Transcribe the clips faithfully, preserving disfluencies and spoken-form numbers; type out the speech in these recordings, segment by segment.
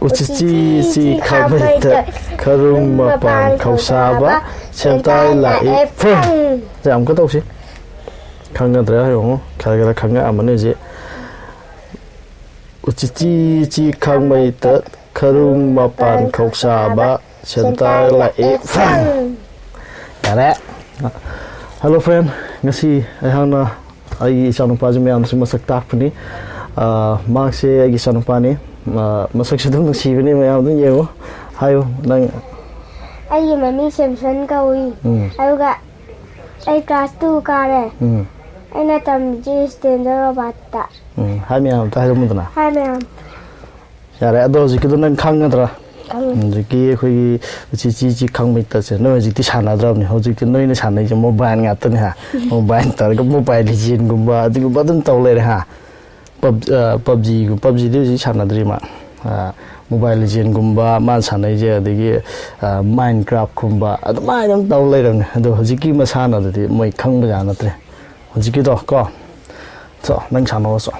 ꯎꯆꯤꯆꯤ ꯆꯤ ꯈꯥꯃꯩꯇ ꯈꯔꯨꯡ ꯃꯄꯥꯟ ꯈꯧꯁꯥꯕ ꯁꯦꯟꯇꯥꯏ ꯂꯥꯛꯏ ꯐ꯭ꯔꯨꯡ꯫ ꯁꯦ ꯑꯃꯨꯛꯀ ꯇꯧꯁꯤ꯫ ꯈꯪꯒꯗ꯭ꯔꯥ ꯌꯦꯡꯉꯣ꯫ ꯈꯔ ꯈꯔ ꯈꯪꯉꯛꯑꯝꯃꯅꯤ ꯍꯧꯖꯤꯛ꯫ ꯎꯆꯤꯆꯤ ꯆꯤ ꯈꯥꯃꯩꯇ ꯈꯔꯨꯡ ꯃꯄꯥꯟ ꯈꯧꯁꯥꯕ ꯁꯦꯟꯇꯥꯏ ꯂꯥꯛꯏ ꯐ꯭ꯔꯨꯡ꯫ ꯌꯥꯔꯦ꯫ Hello friend, ꯉꯁꯤ ꯑꯩꯍꯥꯛꯅ ꯑꯩꯒꯤ ꯏꯆꯥꯅꯨꯄꯥꯁꯦ ꯃꯌꯥꯝꯁꯨ ꯃꯁꯛ ꯇꯥꯛꯄꯅꯤ꯫ ꯑꯥ, ꯃꯍꯥꯛꯁꯦ ꯑꯩꯒꯤ ꯏꯆꯥꯅꯨꯄꯥꯅꯤ꯫ ꯑꯥ, ꯃꯁꯛꯁꯨ ꯑꯗꯨꯝ ꯅꯨꯡꯁꯤꯕꯅꯤ, ꯃꯌꯥꯝ ꯑꯗꯨꯝ ꯌꯦꯡꯉꯣ꯫ ꯍꯥꯏꯌꯨ ꯅꯪ꯫ ꯑꯩꯒꯤ ꯃꯃꯤꯡ ꯁꯦꯝꯁꯟ ꯀꯧꯏ꯫ ꯎꯝ꯫ ꯑꯗꯨꯒ ꯑꯩ class two ꯀꯥꯔꯦ꯫ ꯎꯝ꯫ ꯑꯩꯅ ꯇꯝꯃꯤꯁꯦ ꯏꯁꯇꯦꯟꯗꯔ ꯔꯣꯕꯥꯠꯇ꯫ ꯎꯝ, ꯍꯥꯏ ꯃꯌꯥꯝ ꯑꯝꯇ ꯍꯥꯏꯔꯝꯃꯨꯗꯅ꯫ ꯍꯥꯏ ꯃꯌꯥꯝ꯫ ꯌꯥꯔꯦ, ꯑꯗꯣ ꯍꯧꯖꯤꯛꯀꯤꯗꯣ ꯅꯪ ꯈꯪꯒꯗ꯭ꯔꯥ? ꯈꯪꯉꯤ꯫ ꯍꯧꯖꯤꯛꯀꯤ ꯑꯩꯈꯣꯏꯒꯤ ꯎꯆꯤ ꯆꯤ ꯆꯤ ꯈꯪꯕꯩ ꯇꯠꯁꯦ ꯅꯣꯏ ꯍꯧꯖꯤꯛꯇꯤ ꯁꯥꯟꯅꯗ꯭ꯔꯕꯅꯤ꯫ ꯍꯧꯖꯤꯛꯇꯤ ꯅꯣꯏꯅ ꯁꯥꯟꯅꯩꯁꯦ mobile ꯉꯥꯛꯇꯅꯤ ꯍꯥ꯫ Mobile ꯇꯧꯔꯒ Mobile Legend ꯒꯨꯝꯕ ꯑꯗꯨꯒꯨꯝꯕ ꯑꯗꯨꯝ ꯇꯧ ꯂꯩꯔꯦ ꯍꯥ꯫ Pub-, ꯑ, PUBG ꯒꯨꯝ-, PUBG ꯗꯤ ꯍꯧꯖꯤꯛ ꯁꯥꯟꯅꯗ꯭ꯔꯤ ꯃꯥ꯫ ꯑ, Mobile Legend ꯒꯨꯝꯕ ꯃꯥꯅ ꯁꯥꯟꯅꯩꯁꯦ, ꯑꯗꯒꯤ, ꯑ, Minecraft ꯀꯨꯝꯕ ꯑꯗꯨꯃꯥꯏꯅ ꯑꯗꯨꯝ ꯇꯧ ꯂꯩꯔꯕꯅꯤ꯫ ꯑꯗꯣ ꯍꯧꯖꯤꯛꯀꯤ ꯃꯁꯥꯟꯅꯗꯨꯗꯤ ꯃꯣꯏ ꯈꯪꯕꯖꯥꯠ ꯅꯠꯇ꯭ꯔꯦ꯫ ꯍꯧꯖꯤꯛꯀꯤꯗꯣ ꯀꯣ꯫ So, ꯅꯪ ꯁꯥꯟꯅꯧꯔꯣ, so꯫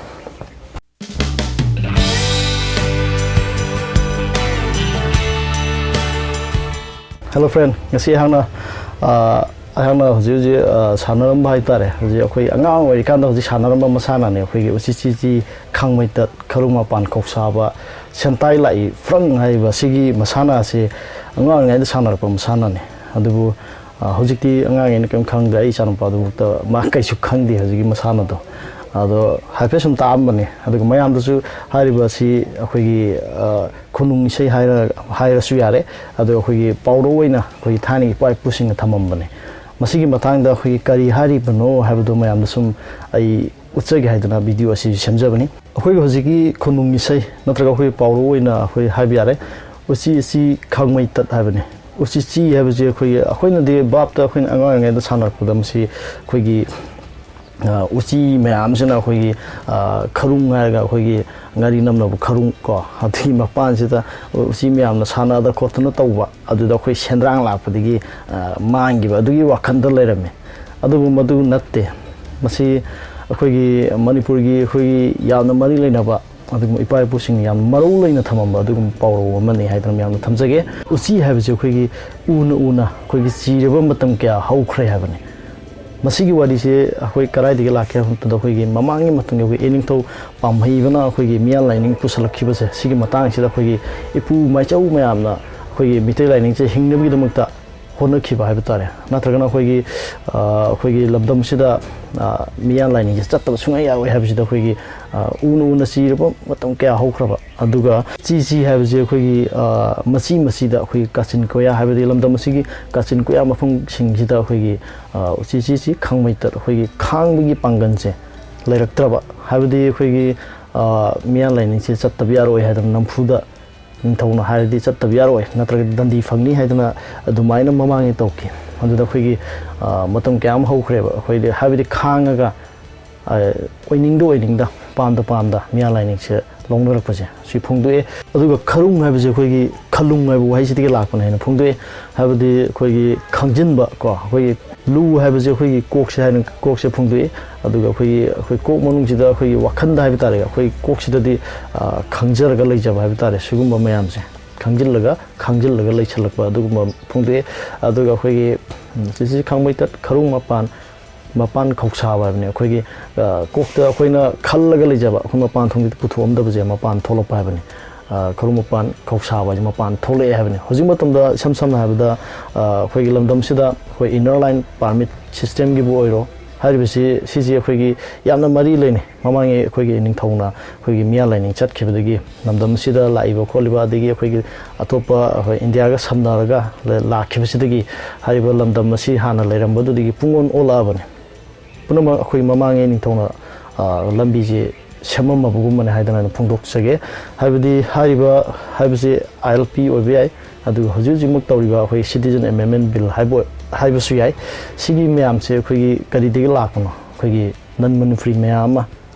Hello friend, ꯉꯁꯤ ꯑꯩꯍꯥꯛꯅ, ꯑ, ꯑꯩꯍꯥꯛꯅ ꯍꯧꯖꯤꯛ ꯍꯧꯖꯤꯛ, ꯑ, ꯁꯥꯟꯅꯔꯝꯕ ꯍꯥꯏꯇꯥꯔꯦ, ꯍꯧꯖꯤꯛ ꯑꯩꯈꯣꯏ ꯑꯉꯥꯡ ꯑꯣꯏꯔꯤꯀꯥꯟꯗ ꯍꯧꯖꯤꯛ ꯁꯥꯟꯅꯔꯝꯕ ꯃꯁꯥꯟꯅꯅꯦ, ꯑꯩꯈꯣꯏꯒꯤ ꯎꯆꯤ ꯆꯤ ꯆꯤ ꯈꯥꯡ ꯃꯩꯇꯠ ꯈꯔꯨ ꯃꯄꯥꯟ ꯈꯧꯁꯥꯕ ꯁꯦꯟꯇꯥꯏ ꯂꯥꯛꯏ ꯐ꯭ꯔꯪ ꯍꯥꯏꯔꯤꯕ ꯁꯤꯒꯤ ꯃꯁꯥꯟꯅ ꯑꯁꯤ ꯑꯉꯥꯡ ꯑꯣꯏꯔꯤꯉꯩꯗ ꯁꯥꯟꯅꯔꯛꯄ ꯃꯁꯥꯟꯅꯅꯤ꯫ ꯑꯗꯨꯕꯨ, ꯑ, ꯍꯧꯖꯤꯛꯇꯤ ꯑꯉꯥꯡꯉꯩꯅ ꯀꯔꯤꯝ ꯈꯪꯗ꯭ꯔꯦ, ꯑꯩ ꯏꯆꯥꯅꯨꯄꯥꯗꯨꯕꯨꯛꯇ ꯃꯥ ꯀꯩꯁꯨ ꯈꯪꯗꯦ ꯍꯧꯖꯤꯛꯀꯤ ꯃꯁꯥꯟꯅꯗꯣ꯫ ꯑꯗꯣ ꯍꯥꯏꯐꯦꯠ ꯁꯨꯝ ꯇꯥꯛꯑꯝꯕꯅꯦ꯫ ꯑꯗꯨꯒ ꯃꯌꯥꯝꯗꯁꯨ ꯍꯥꯏꯔꯤꯕ ꯑꯁꯤ ꯑꯩꯈꯣꯏꯒꯤ, ꯑ, ꯈꯨꯅꯨꯡ ꯏꯁꯩ ꯍꯥꯏꯔ-, ꯍꯥꯏꯔꯁꯨ ꯌꯥꯔꯦ꯫ ꯑꯗꯣ ꯑꯩꯈꯣꯏꯒꯤ ꯄꯥꯎꯔꯧ ꯑꯣꯏꯅ ꯑꯩꯈꯣꯏꯒꯤ ꯊꯥꯏꯅꯒꯤ ꯏꯄꯥ ꯏꯄꯨꯁꯤꯡꯅ ꯊꯝꯃꯝꯕꯅꯦ꯫ ꯃꯁꯤꯒꯤ ꯃꯇꯥꯡꯗ ꯑꯩꯈꯣꯏꯒꯤ ꯀꯔꯤ ꯍꯥꯏꯔꯤꯕꯅꯣ ꯍꯥꯏꯕꯗꯣ ꯃꯌꯥꯝꯗ ꯁꯨꯝ ꯑꯩ ꯎꯠꯆꯒꯦ ꯍꯥꯏꯗꯅ video ꯑꯁꯤ ꯁꯦꯝꯖꯕꯅꯤ꯫ ꯑꯩꯈꯣꯏꯒꯤ ꯍꯧꯖꯤꯛꯀꯤ ꯈꯨꯅꯨꯡ ꯏꯁꯩ ꯅꯠꯇ꯭ꯔꯒ ꯑꯩꯈꯣꯏꯒꯤ ꯄꯥꯎꯔꯧ ꯑꯣꯏꯅ ꯑꯩꯈꯣꯏ ꯍꯥꯏꯕ ꯌꯥꯔꯦ, "ꯎꯆꯤ ꯎꯆꯤ ꯈꯥꯡꯃꯩ ꯇꯠ" ꯍꯥꯏꯕꯅꯤ꯫ ꯎꯆꯤ ꯆꯤ ꯍꯥꯏꯕꯁꯤ ꯑꯩꯈꯣꯏꯒꯤ, ꯑꯩꯈꯣꯏꯅꯗꯤ ꯚꯥꯞꯇ ꯑꯩꯈꯣꯏꯅ ꯑꯉꯥꯡ ꯑꯣꯏꯔꯤꯉꯩꯗ ꯁꯥꯟꯅꯔꯛꯄꯗ ꯃꯁꯤ ꯑꯩꯈꯣꯏꯒꯤ, ꯑ, ꯎꯆꯤ ꯃꯌꯥꯝꯁꯤꯅ ꯑꯩꯈꯣꯏꯒꯤ, ꯑ, ꯈꯔꯨꯡ ꯍꯥꯏꯔꯒ ꯑꯩꯈꯣꯏꯒꯤ ꯉꯥꯔꯤ ꯅꯝꯅꯕ ꯈꯔꯨꯡ ꯀꯣ, ꯑꯗꯨꯒꯤ ꯃꯄꯥꯟꯁꯤꯗ ꯎꯆꯤ ꯃꯌꯥꯝꯅ ꯁꯥꯟꯅꯗ ꯈꯣꯠꯇꯅ ꯇꯧꯕ, ꯑꯗꯨꯗ ꯑꯩꯈꯣꯏ ꯁꯦꯟꯗ꯭ꯔꯥꯡ ꯂꯥꯛꯄꯗꯒꯤ, ꯑ, ꯃꯥꯡꯈꯤꯕ ꯑꯗꯨꯒꯤ ꯋꯥꯈꯜꯗ ꯂꯩꯔꯝꯃꯤ꯫ ꯑꯗꯨꯕꯨ ꯃꯗꯨ ꯅꯠꯇꯦ꯫ ꯃꯁꯤ ꯑꯩꯈꯣꯏꯒꯤ ꯃꯅꯤꯄꯨꯔꯒꯤ ꯑꯩꯈꯣꯏꯒꯤ ꯌꯥꯝꯅ ꯃꯔꯤ ꯂꯩꯅꯕ ꯑꯗꯨꯒꯨꯝꯕ ꯏꯄꯥ ꯏꯄꯨꯁꯤꯡꯅ ꯌꯥꯝ ꯃꯔꯧ ꯂꯩꯅ ꯊꯝꯃꯝꯕ ꯑꯗꯨꯒꯨꯝꯕ ꯄꯥꯎꯔꯧ ꯑꯃꯅꯤ ꯍꯥꯏꯗꯅ ꯃꯌꯥꯝꯅ ꯊꯝꯖꯒꯦ꯫ ꯎꯆꯤ ꯍꯥꯏꯕꯁꯤ ꯑꯩꯈꯣꯏꯒꯤ ꯎꯅ ꯎꯅ ꯑꯩꯈꯣꯏꯒꯤ ꯆꯤꯔꯕ ꯃꯇꯝ ꯀꯌꯥ ꯍꯧꯈ꯭ꯔꯦ ꯍꯥꯏꯕꯅꯤ꯫ ꯃꯁꯤꯒꯤ ꯋꯥꯔꯤꯁꯦ ꯑꯩꯈꯣꯏ ꯀꯗꯥꯏꯗꯒꯤ ꯂꯥꯛꯀꯦ ꯍꯥꯏꯕ ꯃꯇꯝꯗ, ꯑꯩꯈꯣꯏꯒꯤ ꯃꯃꯥꯡꯒꯤ ꯃꯇꯝꯒꯤ ꯑꯩꯈꯣꯏ ꯏꯅꯤꯡꯊꯧ ꯄꯥꯝꯍꯩꯕꯅ ꯑꯩꯈꯣꯏꯒꯤ ꯃꯤꯌꯥꯟ ꯂꯥꯏꯅꯤꯡ ꯄꯨꯁꯜꯂꯛꯈꯤꯕꯁꯦ, ꯁꯤꯒꯤ ꯃꯇꯥꯡꯁꯤꯗ ꯑꯩꯈꯣꯏꯒꯤ ꯏꯄꯨ ꯃꯥꯏꯆꯧ ꯃꯌꯥꯝꯅ ꯑꯩꯈꯣꯏꯒꯤ ꯃꯤꯇꯩ ꯂꯥꯏꯅꯤꯡꯁꯦ ꯍꯤꯡꯅꯕꯒꯤꯗꯃꯛꯇ ꯍꯣꯠꯅꯈꯤꯕ ꯍꯥꯏꯕ ꯇꯥꯔꯦ꯫ ꯅꯠꯇ꯭ꯔꯒꯅ ꯑꯩꯈꯣꯏꯒꯤ, ꯑ, ꯑꯩꯈꯣꯏꯒꯤ ꯂꯝꯗꯝꯁꯤꯗ, ꯑ, ꯃꯤꯌꯥꯟ ꯂꯥꯏꯅꯤꯡꯁꯦ ꯆꯠꯇꯕ ꯁꯨꯡꯌꯥ ꯌꯥꯔꯣꯏ ꯍꯥꯏꯕꯁꯤꯗ ꯑꯩꯈꯣꯏꯒꯤ, ꯑ, ꯎꯅ ꯎꯅ ꯆꯤꯔꯕ ꯃꯇꯝ ꯀꯌꯥ ꯍꯧꯈ꯭ꯔꯕ, ꯑꯗꯨꯒ ꯆꯤ ꯆꯤ ꯍꯥꯏꯕꯁꯤ ꯑꯩꯈꯣꯏꯒꯤ, ꯑ, ꯃꯆꯤ ꯃꯆꯤꯗ ꯑꯩꯈꯣꯏꯒꯤ ꯀꯥꯆꯤꯟ ꯀꯣꯌꯥ, ꯍꯥꯏꯕꯗꯤ ꯂꯝꯗꯝ ꯑꯁꯤꯒꯤ ꯀꯥꯆꯤꯟ ꯀꯣꯌꯥ ꯃꯐꯝꯁꯤꯡꯁꯤꯗ ꯑꯩꯈꯣꯏꯒꯤ, ꯑ, ꯎꯆꯤ ꯆꯤ ꯆꯤ ꯈꯥꯡꯃꯩꯇꯠ, ꯑꯩꯈꯣꯏꯒꯤ ꯈꯥꯡꯕꯒꯤ ꯄꯥꯡꯒꯜꯁꯦ ꯂꯩꯔꯛꯇ꯭ꯔꯕ, ꯍꯥꯏꯕꯗꯤ ꯑꯩꯈꯣꯏꯒꯤ, ꯑ, ꯃꯤꯌꯥꯟ ꯂꯥꯏꯅꯤꯡꯁꯦ ꯆꯠꯇꯕ ꯌꯥꯔꯣꯏ ꯍꯥꯏꯗꯅ ꯅꯝꯐꯨꯗ ꯅꯤꯡꯊꯧꯅ ꯍꯥꯏꯔꯗꯤ ꯆꯠꯇꯕ ꯌꯥꯔꯣꯏ, ꯅꯠꯇ꯭ꯔꯒ ꯗꯟꯗꯤ ꯐꯪꯅꯤ ꯍꯥꯏꯗꯅ ꯑꯗꯨꯃꯥꯏꯅ ꯃꯃꯥꯡꯉꯩ ꯇꯧꯈꯤ꯫ ꯑꯗꯨꯗ ꯑꯩꯈꯣꯏꯒꯤ, ꯑ, ꯃꯇꯝ ꯀꯌꯥ ꯑꯃ ꯍꯧꯈ꯭ꯔꯦꯕ, ꯑꯩꯈꯣꯏꯗꯤ ꯍꯥꯏꯕꯗꯤ ꯈꯥꯡꯉꯒ, ꯑ, ꯑꯣꯏꯅꯤꯡꯗ ꯑꯣꯏꯅꯤꯡꯗ, ꯄꯥꯝꯗ ꯄꯥꯝꯗ ꯃꯤꯌꯥꯟ ꯂꯥꯏꯅꯤꯡꯁꯦ ꯂꯧꯅꯔꯛꯄꯁꯦ ꯁꯤ ꯐꯣꯡꯗꯣꯛꯑꯦ꯫ ꯑꯗꯨꯒ ꯈꯔꯨꯡ ꯍꯥꯏꯕꯁꯦ ꯑꯩꯈꯣꯏꯒꯤ ꯈꯂꯨꯡ ꯍꯥꯏꯕ ꯋꯥꯍꯩꯁꯤꯗꯒꯤ ꯂꯥꯛꯄꯅꯦ ꯍꯥꯏꯅ ꯐꯣꯡꯗꯣꯛꯑꯦ꯫ ꯍꯥꯏꯕꯗꯤ ꯑꯩꯈꯣꯏꯒꯤ ꯈꯥꯡꯖꯤꯟꯕ ꯀꯣ, ꯑꯩꯈꯣꯏꯒꯤ ꯂꯨ ꯍꯥꯏꯕꯁꯦ ꯑꯩꯈꯣꯏꯒꯤ ꯀꯣꯛꯁꯦ ꯍꯥꯏꯅ, ꯀꯣꯛꯁꯦ ꯐꯣꯡꯗꯣꯛꯏ꯫ ꯑꯗꯨꯒ ꯑꯩꯈꯣꯏꯒꯤ, ꯑꯩꯈꯣꯏ ꯀꯣꯛ ꯃꯅꯨꯡꯁꯤꯗ ꯑꯩꯈꯣꯏꯒꯤ ꯋꯥꯈꯜꯗ ꯍꯥꯏꯕ ꯇꯥꯔꯦ, ꯑꯩꯈꯣꯏꯒꯤ ꯀꯣꯛꯁꯤꯗꯗꯤ, ꯑ, ꯈꯪꯖꯔꯒ ꯂꯩꯖꯕ ꯍꯥꯏꯕ ꯇꯥꯔꯦ, ꯁꯤꯒꯨꯝꯕ ꯃꯌꯥꯝꯁꯦ ꯈꯪꯖꯤꯜꯂꯒ, ꯈꯥꯡꯖꯤꯜꯂꯒ ꯂꯩꯁꯜꯂꯛꯄ ꯑꯗꯨꯒꯨꯝꯕ ꯐꯣꯡꯗꯣꯛꯏ꯫ ꯑꯗꯨꯒ ꯑꯩꯈꯣꯏꯒꯤ, ꯎꯝ, ꯁꯤꯁꯤ ꯈꯥꯡꯃꯩꯇꯠ ꯈꯔꯨꯡ ꯃꯄꯥꯟ, ꯃꯄꯥꯟ ꯈꯧꯁꯥꯕ ꯍꯥꯏꯕꯅꯤ꯫ ꯑꯩꯈꯣꯏꯒꯤ, ꯑ, ꯀꯣꯛꯇ ꯑꯩꯈꯣꯏꯅ ꯈꯜꯂꯒ ꯂꯩꯖꯕ, ꯑꯩꯈꯣꯏ ꯃꯄꯥꯟ ꯊꯣꯡꯗꯒꯤ ꯄꯨꯊꯣꯛꯑꯝꯗꯕꯁꯦ ꯃꯄꯥꯟ ꯊꯣꯛꯂꯛꯄ ꯍꯥꯏꯕꯅꯤ꯫ ꯑ, ꯈꯔꯨꯡ ꯃꯄꯥꯟ ꯈꯧꯁꯥꯕ ꯍꯥꯏꯁꯦ ꯃꯄꯥꯟ ꯊꯣꯛꯂꯛꯑꯦ ꯍꯥꯏꯕꯅꯤ꯫ ꯍꯧꯖꯤꯛ ꯃꯇꯝꯗ ꯏꯁꯝ ꯁꯝꯅ ꯍꯥꯏꯔꯕꯗ, ꯑ, ꯑꯩꯈꯣꯏꯒꯤ ꯂꯝꯗꯝꯁꯤꯗ ꯑꯩꯈꯣꯏ inner line permit system ꯒꯤꯕꯨ ꯑꯣꯏꯔꯣ, ꯍꯥꯏꯔꯤꯕꯁꯤ, ꯁꯤꯁꯤ ꯑꯩꯈꯣꯏꯒꯤ ꯌꯥꯝꯅ ꯃꯔꯤ ꯂꯩꯅꯩ꯫ ꯃꯃꯥꯡꯉꯩ ꯑꯩꯈꯣꯏꯒꯤ ꯅꯤꯡꯊꯧꯅ ꯑꯩꯈꯣꯏꯒꯤ ꯃꯤꯌꯥꯟ ꯂꯥꯏꯅꯤꯡ ꯆꯠꯈꯤꯕꯗꯒꯤ ꯂꯝꯗꯝꯁꯤꯗ ꯂꯥꯛꯏꯕ ꯈꯣꯠꯂꯤꯕ, ꯑꯗꯒꯤ ꯑꯩꯈꯣꯏꯒꯤ ꯑꯇꯣꯞꯄ ꯑꯩꯈꯣꯏ ꯏꯟꯗꯤꯌꯥꯒ ꯁꯝꯅꯔꯒ ꯂꯥꯛꯈꯤꯕꯁꯤꯗꯒꯤ ꯍꯥꯏꯔꯤꯕ ꯂꯝꯗꯝ ꯑꯁꯤ ꯍꯥꯟꯅ ꯂꯩꯔꯝꯕꯗꯨꯗꯒꯤ ꯄꯨꯡꯑꯣꯟ ꯑꯣꯜꯂꯛꯑꯕꯅꯤ꯫ ꯄꯨꯝꯅꯃꯛ ꯑꯩꯈꯣꯏ ꯃꯃꯥꯡꯉꯩ ꯅꯤꯡꯊꯧꯅ, ꯑ, ꯂꯝꯕꯤꯁꯦ ꯁꯦꯝꯃꯝꯃꯕꯒꯨꯝꯕꯅꯦ ꯍꯥꯏꯗꯅ ꯑꯗꯨꯝ ꯐꯣꯡꯗꯣꯛꯆꯒꯦ꯫ ꯍꯥꯏꯕꯗꯤ ꯍꯥꯏꯔꯤꯕ ꯍꯥꯏꯕꯁꯤ ILP ꯑꯣꯏꯕ ꯌꯥꯏ, ꯑꯗꯨꯒ ꯍꯧꯖꯤꯛ ꯍꯧꯖꯤꯛꯃꯛ ꯇꯧꯔꯤꯕ ꯑꯩꯈꯣꯏ Citizen Amendment Bill ꯍꯥꯏꯕ, ꯍꯥꯏꯕꯁꯨ ꯌꯥꯏ꯫ ꯁꯤꯒꯤ ꯃꯌꯥꯝꯁꯦ ꯑꯩꯈꯣꯏꯒꯤ ꯀꯔꯤꯗꯒꯤ ꯂꯥꯛꯄꯅꯣ? ꯑꯩꯈꯣꯏꯒꯤ non Manipuri ꯃꯌꯥꯝ ꯑꯃ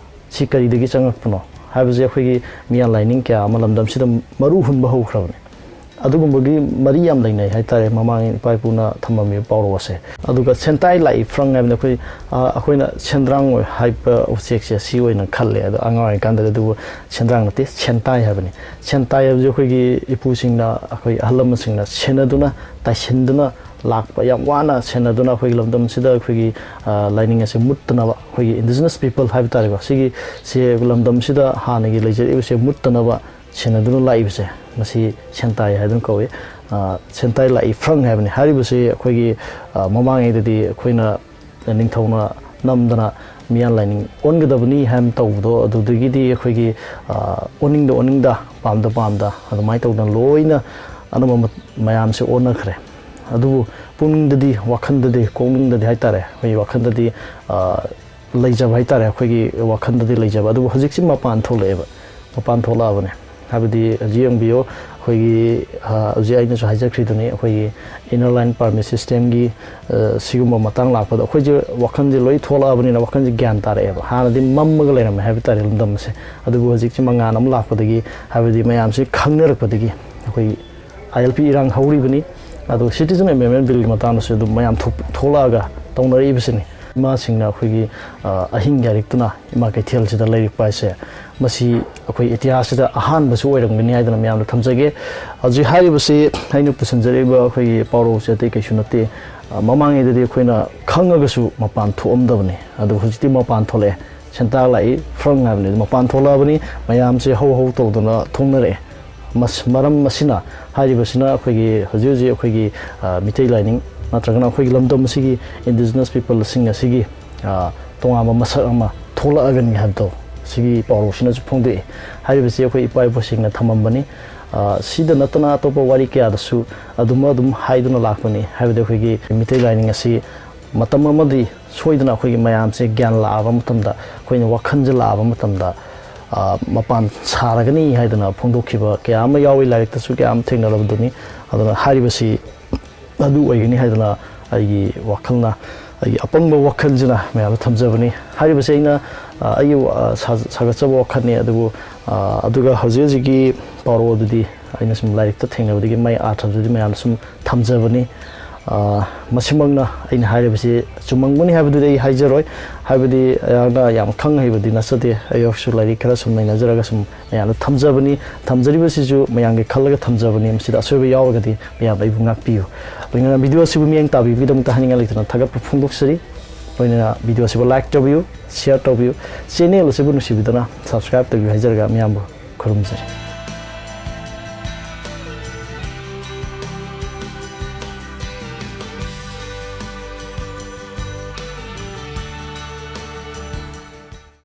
ꯁꯤ ꯀꯔꯤꯗꯒꯤ ꯆꯪꯉꯛꯄꯅꯣ ꯍꯥꯏꯕꯁꯦ ꯑꯩꯈꯣꯏꯒꯤ ꯃꯤꯌꯥꯟ ꯂꯥꯏꯅꯤꯡ ꯀꯌꯥ ꯑꯃ ꯂꯝꯗꯝꯁꯤꯗ ꯃꯔꯨ ꯍꯨꯟꯕ ꯍꯧꯈ꯭ꯔꯕꯅꯤ꯫ ꯑꯗꯨꯒꯨꯝꯕꯒꯤ ꯃꯔꯤ ꯌꯥꯝ ꯂꯩꯅꯩ ꯍꯥꯏꯇꯥꯔꯦ, ꯃꯃꯥꯡ ꯏꯄꯥ ꯏꯄꯨꯅ ꯊꯝꯃꯝꯃꯤꯕ ꯄꯥꯎꯔꯧ ꯑꯁꯦ꯫ ꯑꯗꯨꯒ ꯁꯦꯟꯇꯥꯏ ꯂꯥꯛꯏ ꯐ꯭ꯔꯪ ꯍꯥꯏꯕꯗ ꯑꯩꯈꯣꯏ, ꯑ, ꯑꯩꯈꯣꯏꯅ ꯁꯦꯟꯗ꯭ꯔꯥꯡ ꯑꯣꯏ ꯍꯥꯏꯕ ꯎꯆꯦꯛꯁꯦ ꯁꯤ ꯑꯣꯏꯅ ꯈꯜꯂꯦ꯫ ꯑꯗꯣ ꯑꯉꯥꯡ ꯑꯣꯏꯔꯤꯀꯥꯟꯗꯗꯤ ꯑꯗꯨꯕꯨ ꯁꯦꯟꯗ꯭ꯔꯥꯡ ꯅꯠꯇꯦ, ꯁꯦꯟꯇꯥꯏ ꯍꯥꯏꯕꯅꯤ꯫ ꯁꯦꯟꯇꯥꯏ ꯍꯥꯏꯕꯁꯦ ꯑꯩꯈꯣꯏꯒꯤ ꯏꯄꯨꯁꯤꯡꯅ, ꯑꯩꯈꯣꯏ ꯑꯍꯜ ꯂꯃꯟꯁꯤꯡꯅ ꯁꯦꯟꯅꯗꯨꯅ, ꯇꯥꯏꯁꯤꯟꯗꯨꯅ ꯂꯥꯛꯄ, ꯌꯥꯝ ꯋꯥꯅ ꯁꯦꯟꯅꯗꯨꯅ ꯑꯩꯈꯣꯏꯒꯤ ꯂꯝꯗꯝꯁꯤꯗ ꯑꯩꯈꯣꯏꯒꯤ, ꯑ, ꯂꯥꯏꯅꯤꯡ ꯑꯁꯦ ꯃꯨꯠꯇꯅꯕ, ꯑꯩꯈꯣꯏꯒꯤ indigenous people ꯍꯥꯏꯕ ꯇꯥꯔꯦꯀꯣ, ꯁꯤꯒꯤ, ꯁꯤ ꯂꯝꯗꯝꯁꯤꯗ ꯍꯥꯟꯅꯒꯤ ꯂꯩꯖꯔꯛꯏꯕꯁꯦ ꯃꯨꯠꯇꯅꯕ ꯁꯦꯟꯅꯗꯨꯅ ꯂꯥꯛꯏꯕꯁꯦ, ꯃꯁꯤ ꯁꯦꯟꯇꯥꯏ ꯍꯥꯏꯗꯨꯅ ꯀꯧꯏ꯫ ꯑ, ꯁꯦꯟꯇꯥꯏ ꯂꯥꯛꯏ ꯐ꯭ꯔꯪ ꯍꯥꯏꯕꯅꯤ꯫ ꯍꯥꯏꯔꯤꯕꯁꯤ ꯑꯩꯈꯣꯏꯒꯤ, ꯑ, ꯃꯃꯥꯡꯉꯩꯗꯗꯤ ꯑꯩꯈꯣꯏꯅ ꯅꯤꯡꯊꯧꯅ ꯅꯝꯗꯅ ꯃꯤꯌꯥꯟ ꯂꯥꯏꯅꯤꯡ ꯑꯣꯟꯒꯗꯕꯅꯤ ꯍꯥꯏꯅ ꯇꯧꯕꯗꯣ, ꯑꯗꯨꯗꯒꯤꯗꯤ ꯑꯩꯈꯣꯏꯒꯤ, ꯑ, ꯑꯣꯟꯅꯤꯡꯗ ꯑꯣꯟꯅꯤꯡꯗ, ꯄꯥꯝꯗ ꯄꯥꯝꯗ, ꯑꯗꯨꯃꯥꯏꯅ ꯇꯧꯗꯅ ꯂꯣꯏꯅ ꯑꯅꯝꯕ ꯃ-, ꯃꯌꯥꯝꯁꯦ ꯑꯣꯟꯅꯈ꯭ꯔꯦ꯫ ꯑꯗꯨꯕꯨ ꯄꯨꯛꯅꯤꯡꯗꯗꯤ, ꯋꯥꯈꯜꯗꯗꯤ, ꯀꯣꯛꯅꯤꯡꯗꯗꯤ ꯍꯥꯏꯇꯥꯔꯦ, ꯑꯩꯈꯣꯏꯒꯤ ꯋꯥꯈꯜꯗꯗꯤ, ꯑ, ꯂꯩꯖꯕ ꯍꯥꯏꯇꯥꯔꯦ, ꯑꯩꯈꯣꯏꯒꯤ ꯋꯥꯈꯜꯗꯗꯤ ꯂꯩꯖꯕ꯫ ꯑꯗꯨꯕꯨ ꯍꯧꯖꯤꯛꯁꯤ ꯃꯄꯥꯟ ꯊꯣꯛꯂꯛꯑꯦꯕ, ꯃꯄꯥꯟ ꯊꯣꯛꯂꯛꯑꯕꯅꯦ꯫ ꯍꯥꯏꯕꯗꯤ ꯍꯧꯖꯤꯛ ꯌꯦꯡꯕꯤꯌꯣ, ꯑꯩꯈꯣꯏꯒꯤ, ꯑ, ꯍꯧꯖꯤꯛ ꯑꯩꯅꯁꯨ ꯍꯥꯏꯖꯈ꯭ꯔꯤꯗꯨꯅꯤ, ꯑꯩꯈꯣꯏꯒꯤ inner line permit systemꯒꯤ, ꯑ, ꯁꯤꯒꯨꯝꯕ ꯃꯇꯥꯡ ꯂꯥꯛꯄꯗ ꯑꯩꯈꯣꯏꯁꯦ ꯋꯥꯈꯜꯁꯦ ꯂꯣꯏ ꯊꯣꯛꯂꯛꯑꯕꯅꯤꯅ ꯋꯥꯈꯜꯁꯦ ꯒ꯭ꯌꯥꯟ ꯇꯥꯔꯛꯑꯦꯕ꯫ ꯍꯥꯟꯅꯗꯤ ꯃꯝꯃꯒ ꯂꯩꯔꯝꯃꯦ ꯍꯥꯏꯕ ꯇꯥꯔꯦ ꯂꯝꯗꯝ ꯑꯁꯦ꯫ ꯑꯗꯨꯕꯨ ꯍꯧꯖꯤꯛꯁꯤ ꯃꯉꯥꯟ ꯑꯃ ꯂꯥꯛꯄꯗꯒꯤ, ꯍꯥꯏꯕꯗꯤ ꯃꯌꯥꯝꯁꯤ ꯈꯪꯅꯔꯛꯄꯗꯒꯤ, ꯑꯩꯈꯣꯏ ILP ꯏꯔꯥꯡ ꯍꯧꯔꯤꯕꯅꯤ꯫ ꯑꯗꯣ Citizen Amendment Billꯒꯤ ꯃꯇꯥꯡꯗꯁꯨ ꯑꯗꯨꯝ ꯃꯌꯥꯝ ꯊꯣꯛ-, ꯊꯣꯛꯂꯛꯑꯒ ꯇꯧꯅꯔꯛꯏꯕꯁꯤꯅꯤ꯫ ꯏꯃꯥꯁꯤꯡꯅ ꯑꯩꯈꯣꯏꯒꯤ, ꯑ, ꯑꯍꯤꯡ ꯌꯥꯏꯔꯛꯇꯨꯅ ꯏꯃꯥ ꯀꯩꯊꯦꯜꯁꯤꯗ ꯂꯩꯔꯛꯄ ꯍꯥꯏꯁꯦ, ꯃꯁꯤ ꯑꯩꯈꯣꯏ ꯏꯇꯤꯍꯥꯁꯁꯤꯗ ꯑꯍꯥꯟꯕꯁꯨ ꯑꯣꯏꯔꯝꯒꯅꯤ ꯍꯥꯏꯗꯅ ꯃꯌꯥꯝꯗ ꯊꯝꯖꯒꯦ꯫ ꯍꯧꯖꯤꯛ ꯍꯥꯏꯔꯤꯕꯁꯤ ꯑꯩꯅ ꯄꯨꯁꯤꯟꯖꯔꯛꯏꯕ ꯑꯩꯈꯣꯏꯒꯤ ꯄꯥꯎꯔꯧꯁꯦ ꯑꯇꯩ ꯀꯩꯁꯨ ꯅꯠꯇꯦ꯫ ꯑ, ꯃꯃꯥꯡꯉꯩꯗꯗꯤ ꯑꯩꯈꯣꯏꯅ ꯈꯪꯉꯒꯁꯨ ꯃꯄꯥꯟ ꯊꯣꯛꯑꯝꯗꯕꯅꯤ, ꯑꯗꯨ ꯍꯧꯖꯤꯛꯇꯤ ꯃꯄꯥꯟ ꯊꯣꯛꯂꯛꯑꯦ꯫ ꯁꯦꯟꯇꯥ ꯂꯥꯛꯏ ꯐ꯭ꯔꯪ ꯍꯥꯏꯕꯅꯤ, ꯑꯗꯨ ꯃꯄꯥꯟ ꯊꯣꯛꯂꯛꯑꯕꯅꯤ, ꯃꯌꯥꯝꯁꯦ ꯍꯧ ꯍꯧ ꯇꯧꯗꯅ ꯊꯣꯛꯅꯔꯛꯑꯦ꯫ ꯃꯁ-, ꯃꯔꯝ ꯑꯁꯤꯅ, ꯍꯥꯏꯔꯤꯕꯁꯤꯅ ꯑꯩꯈꯣꯏꯒꯤ ꯍꯧꯖꯤꯛ ꯍꯧꯖꯤꯛ ꯑꯩꯈꯣꯏꯒꯤ, ꯑ, ꯃꯤꯇꯩ ꯂꯥꯏꯅꯤꯡ ꯅꯠꯇ꯭ꯔꯒꯅ ꯑꯩꯈꯣꯏꯒꯤ ꯂꯝꯗꯝ ꯑꯁꯤꯒꯤ indigenous peopleꯁꯤꯡ ꯑꯁꯤꯒꯤ, ꯑ, ꯇꯣꯉꯥꯟꯕ ꯃꯁꯛ ꯑꯃ ꯊꯣꯛꯂꯛꯑꯒꯅꯤ ꯍꯥꯏꯕꯗꯣ ꯁꯤꯒꯤ ꯄꯥꯎꯔꯧꯁꯤꯅꯁꯨ ꯐꯣꯡꯗꯣꯛꯏ꯫ ꯍꯥꯏꯔꯤꯕꯁꯤ ꯑꯩꯈꯣꯏ ꯏꯄꯥ ꯏꯄꯨꯁꯤꯡꯅ ꯊꯝꯃꯝꯕꯅꯤ꯫ ꯑ, ꯁꯤꯗ ꯅꯠꯇꯅ ꯑꯇꯣꯞꯄ ꯋꯥꯔꯤ ꯀꯌꯥꯗꯁꯨ ꯑꯗꯨꯝ ꯑꯗꯨꯝ ꯍꯥꯏꯗꯨꯅ ꯂꯥꯛꯄꯅꯤ꯫ ꯍꯥꯏꯕꯗꯤ ꯑꯩꯈꯣꯏꯒꯤ ꯃꯤꯇꯩ ꯂꯥꯏꯅꯤꯡ ꯑꯁꯤ ꯃꯇꯝ ꯑꯃꯗꯤ ꯁꯣꯏꯗꯅ ꯑꯩꯈꯣꯏꯒꯤ ꯃꯌꯥꯝꯁꯦ ꯒ꯭ꯌꯥꯟ ꯂꯥꯛꯑꯕ ꯃꯇꯝꯗ, ꯑꯩꯈꯣꯏꯅ ꯋꯥꯈꯜꯁꯦ ꯂꯥꯛꯑꯕ ꯃꯇꯝꯗ, ꯑ, ꯃꯄꯥꯟ ꯁꯥꯔꯒꯅꯤ ꯍꯥꯏꯗꯅ ꯐꯣꯡꯗꯣꯛꯈꯤꯕ ꯀꯌꯥ ꯑꯃ ꯌꯥꯎꯏ, ꯂꯥꯏꯔꯤꯛꯇꯁꯨ ꯀꯌꯥ ꯑꯃ ꯊꯦꯡꯅꯔꯕꯗꯨꯅꯤ꯫ ꯑꯗꯨꯅ ꯍꯥꯏꯔꯤꯕꯁꯤ ꯑꯗꯨ ꯑꯣꯏꯒꯅꯤ ꯍꯥꯏꯗꯅ ꯑꯩꯒꯤ ꯋꯥꯈꯜꯅ, ꯑꯩꯒꯤ ꯑꯄꯪꯕ ꯋꯥꯈꯜꯁꯤꯅ ꯃꯌꯥꯝꯗ ꯊꯝꯖꯕꯅꯤ꯫ ꯍꯥꯏꯔꯤꯕꯁꯤ ꯑꯩꯅ ꯑ, ꯑꯩꯒꯤ ꯋꯥ-, ꯑ, ꯁꯥ-, ꯁꯥꯒꯠꯆꯕ ꯋꯥꯈꯜꯅꯤ꯫ ꯑꯗꯨꯕꯨ, ꯑ, ꯑꯗꯨꯒ ꯍꯧꯖꯤꯛ ꯍꯧꯖꯤꯛꯀꯤ ꯄꯥꯎꯔꯧ ꯑꯗꯨꯗꯤ ꯑꯩꯅ ꯁꯨꯝ ꯂꯥꯏꯔꯤꯛꯇ ꯊꯦꯡꯅꯕꯗꯒꯤ ꯃꯥꯏ ꯑꯥꯔꯊꯗꯨꯗꯤ ꯃꯌꯥꯝꯗ ꯁꯨꯝ ꯊꯝꯖꯕꯅꯤ꯫ ꯑ, ꯃꯁꯤꯃꯛꯅ ꯑꯩꯅ ꯍꯥꯏꯔꯤꯕꯁꯤ ꯆꯨꯝꯃꯝꯒꯅꯤ ꯍꯥꯏꯕꯗꯨꯗꯤ ꯑꯩ ꯍꯥꯏꯖꯔꯣꯏ꯫ ꯍꯥꯏꯕꯗꯤ ꯑꯩꯍꯥꯛꯅ ꯌꯥꯝ ꯈꯪ ꯍꯩꯕꯗꯤ ꯅꯠꯆꯗꯦ꯫ ꯑꯩꯍꯥꯛꯁꯨ ꯂꯥꯏꯔꯤꯛ ꯈꯔ ꯁꯨꯝ ꯅꯩꯅꯖꯔꯒ ꯁꯨꯝ ꯃꯌꯥꯝꯗ ꯊꯝꯖꯕꯅꯤ꯫ ꯊꯝꯖꯔꯤꯕꯁꯤꯁꯨ ꯃꯌꯥꯝꯒꯤ ꯈꯜꯂꯒ ꯊꯝꯖꯕꯅꯤ꯫ ꯃꯁꯤꯗ ꯑꯁꯣꯏꯕ ꯌꯥꯎꯔꯒꯗꯤ ꯃꯌꯥꯝ ꯑꯩꯕꯨ ꯉꯥꯛꯄꯤꯌꯨ꯫ ꯂꯣꯏꯅꯅ ꯚꯤꯗꯤꯑꯣ ꯑꯁꯤꯕꯨ ꯃꯤꯠꯌꯦꯡ ꯇꯥꯕꯤꯕꯒꯤꯗꯃꯛꯇ ꯍꯥꯏꯅꯤꯡꯉꯥꯏ ꯂꯩꯇꯅ ꯊꯥꯒꯠꯄ ꯐꯣꯡꯗꯣꯛꯆꯔꯤ꯫ ꯂꯣꯏꯅꯅ ꯚꯤꯗꯤꯑꯣ ꯑꯁꯤꯕꯨ like ꯇꯧꯕꯤꯌꯨ, share ꯇꯧꯕꯤꯌꯨ, channel ꯑꯁꯤꯕꯨ ꯅꯨꯡꯁꯤꯕꯤꯗꯨꯅ subscribe ꯇꯧꯕꯤꯌꯨ ꯍꯥꯏꯖꯔꯒ ꯃꯌꯥꯝꯕꯨ ꯈꯨꯔꯨꯝꯖꯔꯤ꯫